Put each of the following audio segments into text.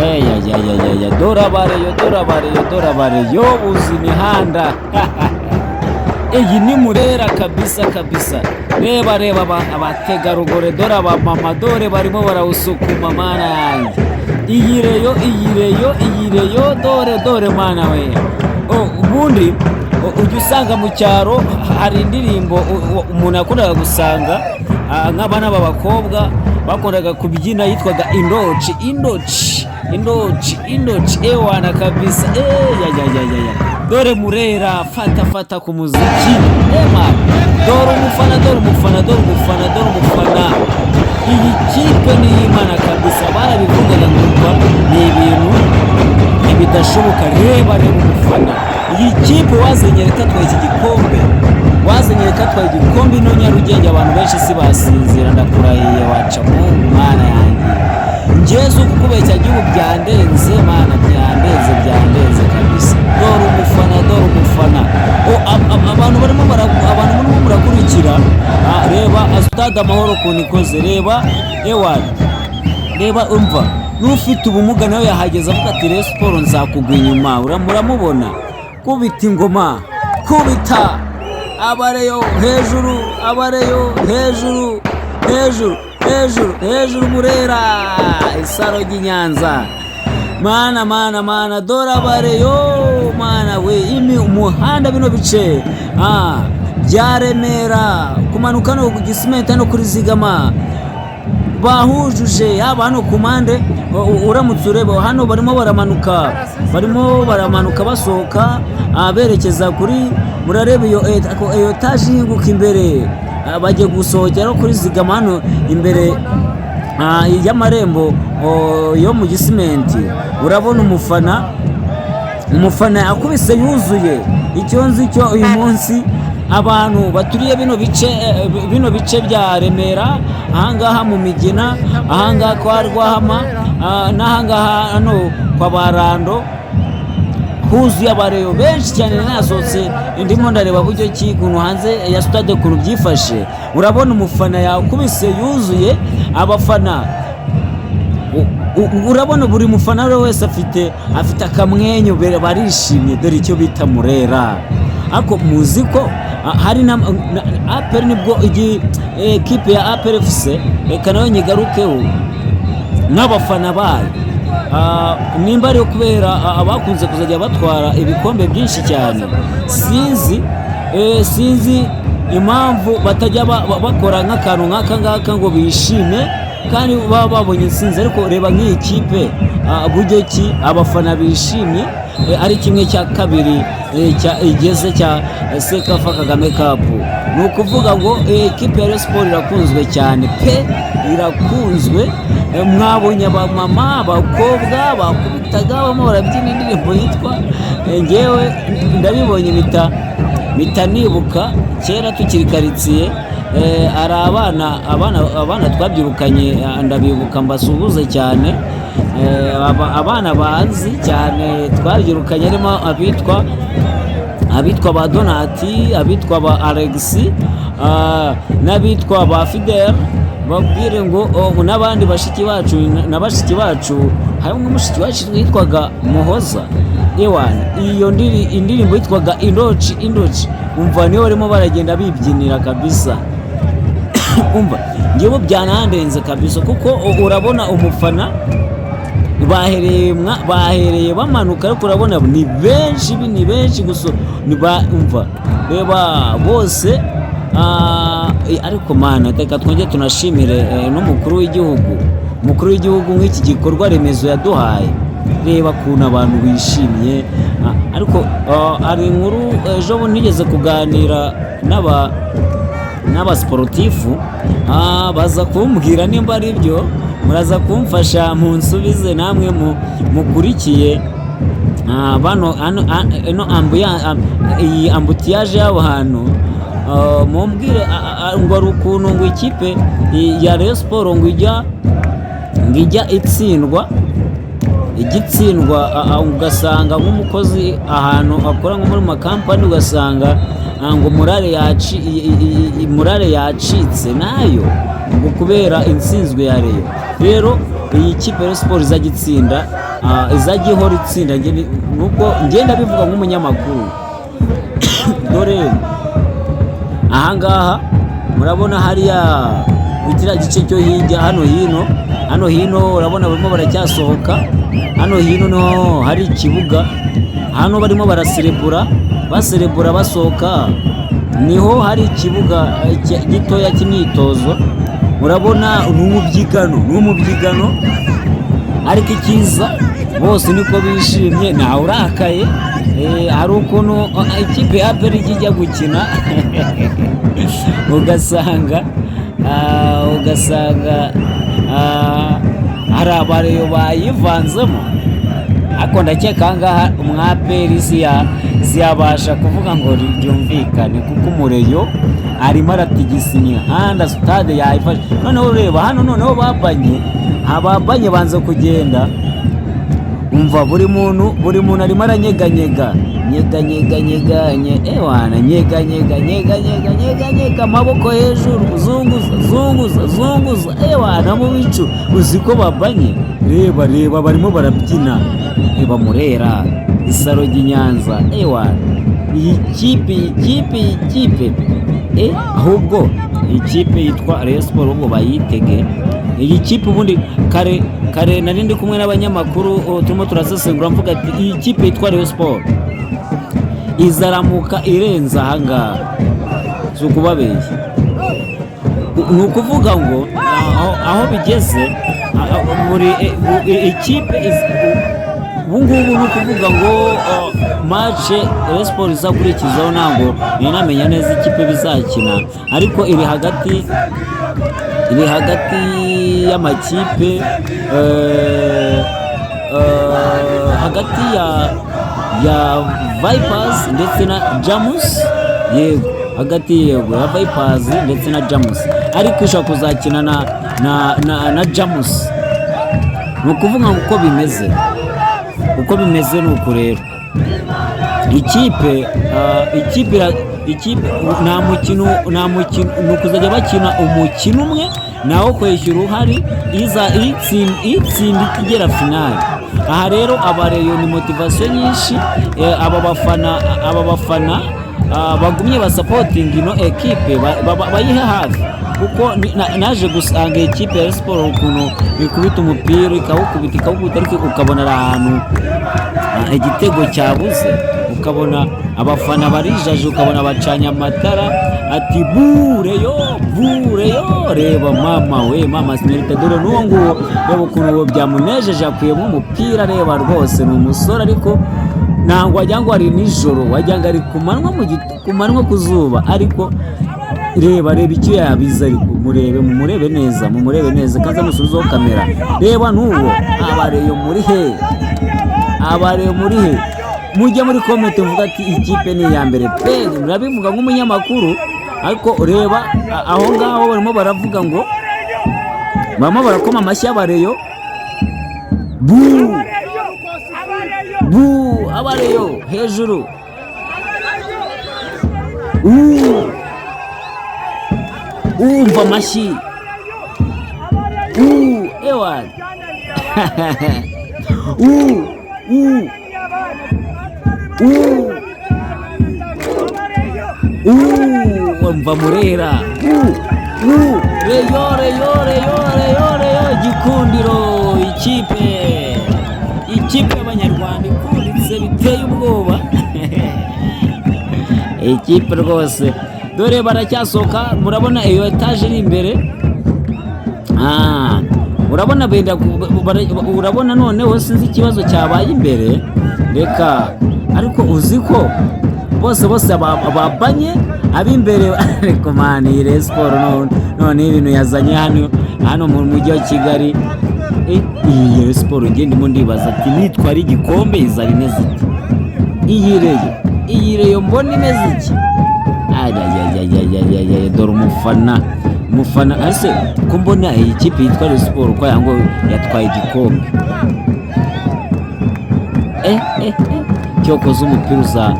Eyayayayaya, dore abareyo, dore abareyo, dore abareyo, buza imihanda. Iyi ni Murera kabisa kabisa. Reba, reba abategarugori, dore abamama, dore barimo barawusukuma. Mana yanjye, iyi Rayon, iyi Rayon, iyi Rayon, dore, dore, mana we! Oh, ubundi ujya usanga mu cyaro hari indirimbo umuntu yakundaga gusanga, nk'abana b'abakobwa bakundaga kubyina, yitwaga "Indoci, indoci, indoci, indoci". Ewana kabisa, ya ya ya ya ya, dore Murera, fata, fata ku muziki. Ema, dore umufana, dore umufana, dore umufana, dore umufana! Iyi kipe ni iy'Imana kabisa. Barabivugaga nkumva ni ibintu bidashoboka. Reba, reba umufana! Iyi kipe wazenyereka atwaye iki gikombe, wazenyereka atwaye igikombe ino Nyarugenge, abantu benshi si basinzira, ndakurahiye. Waca Mungu, mana yanjye, ngeze uku kubeshya gihugu, byandenze mana, byandenze, byandenze kabisa. Dore umufana, dore umufana! O, abantu barimo murakurikira. Reba Stade Amahoro ukuntu ikoze, reba, ewana, reba, umva, n'ufite ubumuga nawe yahageze avuga ati: "Rayon Sports nzakugwa inyuma." Muramubona, kubita ingoma, kubita abareyo hejuru, abareyo hejuru, hejuru, hejuru, hejuru! Murera, isaro ry'i Nyanza. Mana, mana, mana, dore abareyo! Mana we, imi umuhanda, bino bice bya Remera, kumanuka no ku Gisimenti no kuri Zigama bahujuje, yaba hano ku mpande. Uramutse ureba hano, barimo baramanuka, barimo baramanuka basohoka, berekeza kuri, murareba iyo etaje ihinguka imbere. Bagiye gusohokera kuri Zigama hano imbere y'amarembo yo mu Gisimenti. Urabona umufana, umufana yakubise yuzuye. Icyo nzi cyo, uyu munsi abantu baturiye bino bice, bino bice bya Remera, ahangaha mu Migina, ahangaha kwa Rwahama, n'ahangaha hano kwa Barando, huzuye abareyo benshi cyane. Nasohotse ndimo ndareba buryo ki ukuntu hanze ya stade ukuntu byifashe. Urabona umufana yakubise yuzuye. Abafana, urabona buri mufana wese afite akamwenyu, barishimye. Dore icyo bita Murera. Ariko muzi ko hari na APR, nibwo igi ekipe ya APR FC, reka nawe nyigarukeho n'abafana bayo. Nimba ari kubera abakunze kuzajya batwara ibikombe byinshi cyane, sinzi, sinzi impamvu batajya bakora nk'akantu nk'aka ngaka ngo bishime kandi baba babonye intsinzi. Ariko reba nk'iyi kipe, buryo ki abafana bishimye, ari kimwe cya kabiri igeze cya CECAFA Kagame Cup. Ni ukuvuga ngo ekipe ya Rayon Sports irakunzwe cyane pe, irakunzwe. Mwabonye abamama, abakobwa bakubitaga barimo barabyina indirimbo yitwa ngewe ndabibonye mpita nibuka kera tukiri karitsiye. Hari abana twabyirukanye, ndabibuka, mbasuhuze cyane. Abana bazi cyane twabyirukanye, harimo abitwa ba Donati, abitwa ba Alexi, n'abitwa ba Fidel. Babwire ngo oh, n'abandi bashiki bacu na bashiki bacu, harimo mushiki wacu witwaga Muhoza. Ewana, iyo indirimbo yitwaga "Indoci, Indoci", umva, niyo barimo baragenda bibyinira kabisa. Umva, ngewe byanandenze kabisa, kuko urabona umufana, bahereye bamanuka, ariko urabona ni benshi, ni benshi gusa ni ba, umva, reba bose. Ariko mana, reka twongere tunashimire n'umukuru w'igihugu, umukuru w'igihugu nk'iki gikorwa remezo yaduhaye. Reba ukuntu abantu bishimye. Ariko hari inkuru ejo bundi nigeze kuganira n'abasiporutifu, baza kumbwira, nimba ari byo muraza kumfasha munsubize namwe mukurikiye. Bano ino iyi embouteillage y'aho hantu, mumbwire ngo hari ukuntu ngo ikipe ya Rayon Sports ngo ijya itsindwa, ijya itsindwa, ugasanga nk'umukozi ahantu akora nko muri makampani, ugasanga ngo morale yacitse nayo ngo kubera intsinzwe ya Rayon. Rero Iyi kipe ya Rayon Sport izajya itsinda, izajya ihora itsinda. Nubwo ngenda bivuga nk'umunyamakuru, dore ahangaha murabona hariya ku kiriya gice cyo hirya hano hino, hano hino urabona barimo baracyasohoka. Hano hino niho hari ikibuga, hano barimo baraserebura, baserebura basohoka, niho hari ikibuga gitoya cy'imyitozo. Murabona ni umubyigano, ni umubyigano, ariko icyiza bose niko bishimye, ntawe urakaye. Hari ukuntu ikipe ya APR ijya gukina ugasanga hari abareyo bayivanzemo, ariko ndakeka ahangaha umwaperi siyabasha kuvuga ngo byumvikane, kuko umureyo arimo aratigisa imihanda, sitade yayifashe. Noneho ureba hano, noneho babanye, ababanye banze kugenda. Umva, buri muntu arimo aranyeganyega, nyega nyega nyega nye, ewana, nyega nyega nyega nyega nyega nyega, amaboko hejuru, zunguza zunguza zunguza, ewana, mu bicu. Uzi ko babanye? Reba, reba, barimo barabyina. Reba Murera, isaro ry'i Nyanza, ewana. Iyi kipe, iyi kipe, iyi kipe, ahubwo iyi kipe yitwa Rayon Sport, ubwo bayitege. Iyi kipe ubundi kare kare nari ndi kumwe n'abanyamakuru, turimo turasesengura, mvuga ati iyi kipe yitwa Rayon Sport izaramuka irenze ahangaha, si ukubabeshya. Ni ukuvuga ngo aho bigeze buri ikipe ubu ngubu, ni ukuvuga ngo match Rayon Sport izakurikizaho, ntabwo ntinamenya neza ikipe bizakina, ariko iri hagati y'amakipe hagati ya Vipers ndetse na Jamus. Yego, hagati, yego, ya Vipers ndetse na Jamus, ariko ishobora kuzakina na Jamus. Ni ukuvuga ngo uko bimeze ni uku rero. Ikipe nta mukino, ni ukuzajya bakina umukino umwe nawo kwishyura uhari, iza itsinda igera finale. Aha rero abareyo ni motivation nyinshi. Aba bafana bagumye basapotinga ino ekipe, bayihe hafi, kuko naje gusanga ikipe ya siporo ukuntu ikubita umupira, ikawukubita, ikawukubita, ariko ukabona ari ahantu igitego cyabuze, ukabona abafana barijaje, ukabona bacanye amatara ati bureyo bureyo. Reba mama we, mama sinarita, dore n'uwo nguwo, reba ukuntu uwo byamunejeje, akuyemo umupira. Reba rwose ni umusore, ariko ntabwo wagira ngo ari nijoro, wagira ngo ari ku manywa, ku manywa ku zuba. Ariko reba, reba icyo yabize, ariko murebe, mumurebe neza, mumurebe neza, kaza musubizeho kamera. Reba n'uwo. Abareyo muri he? Abareyo muri he? Mujye muri comment muvuga ati ikipe ni iya mbere pe. Murabivuga nk'umunyamakuru, ariko reba aho ngaho barimo baravuga ngo barimo barakoma amashyi y'abareyo. Bu bu, abareyo hejuru! Umva amashyi! Ewan, u u u, umva Murera! U u, reyo, reyo, reyo, reyo, reyo! Gikundiro, ikipe y'abanyarwanda ikunditse biteye ubwoba. Ikipe rwose, dore baracyasohoka. Murabona iyo etaje iri imbere? Urabona benda urabona noneho sinzi ikibazo cyabaye imbere. Reka, ariko uzi ko bose babanye ab'imbere? Ariko man, iyi Rayon Sport none ibintu yazanye hano mu mujyi wa Kigali. Iyi Rayon Sport nge ndimo ndibaza ati nitwara igikombe izaba imeze ite? Iyi Rayon mbona imeze iki? Ayayayayayayay, dore umufana ese ko mbona iyi kipe yitwa Rayon Sport ko yango yatwaye igikombe? Cyokoze umupira uza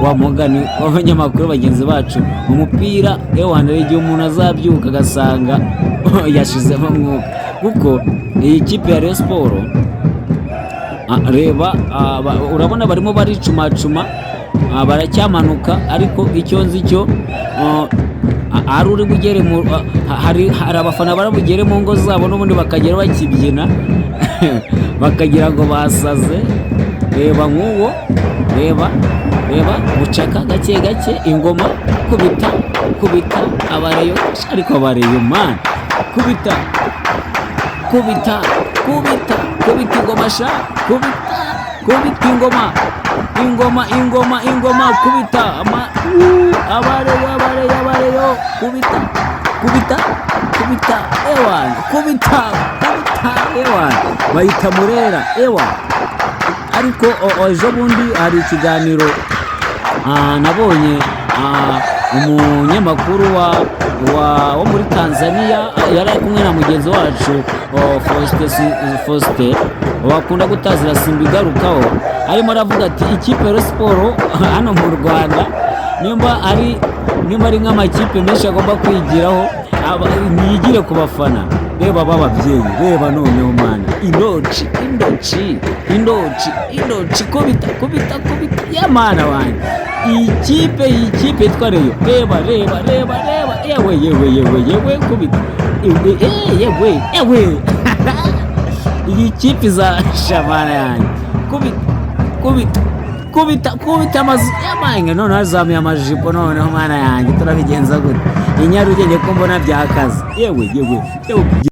wa mugani w'abanyamakuru bagenzi bacu, umupira ewana, igihe umuntu azabyuka agasanga yashizemo umwuka. Kuko iyi kipe ya Rayon Sport, reba, urabona barimo baricumacuma, baracyamanuka. Ariko icyo nzi cyo, hari uri bugere mu hari abafana bari bugere mu ngo zabo n'ubundi bakagera bakibyina, bakagira ngo basaze. Reba nk'uwo, reba, reba bucaka, gake gake, ingoma, kubita, kubita abareyo. Ariko abareyo man, kubita, kubita, kubita, kubita ingoma sha, kubita, kubita ingoma, ingoma, ingoma, ingoma, kubita ama abareyo, abareyo, abareyo, kubita, kubita, kubita, ewana, kubita, kubita, ewana, bayita Murera, ewa. Ariko ejo bundi hari ikiganiro nabonye, umunyamakuru wa wo muri Tanzania yari ari kumwe na mugenzi wacu Faustin, Faustin wakunda gutazira Simba igarukaho, arimo aravuga ati ikipe ya Rayon Sport hano mu Rwanda, nimba ari nk'amakipe menshi agomba kwigiraho, ntiyigire ku bafana. Reba b'ababyeyi, reba noneho mana, indoci, indoci, indoci, indoci, kubita, kubita, kubita ya mana wanjye. Iyi kipe yitwa Rayon, reba, reba, reba, reba, yewe, yewe, yewe, yewe, kubita, yewe, yewe, yewe, iyi kipe izasha mana yanjye. Kubita, kubita, kubita, kubita amazu y'amanga. Noneho azamuye amajipo. Noneho mana yanjye, turabigenza gute i Nyarugenge ko mbona byakaze? Yewe, yewe, yewe.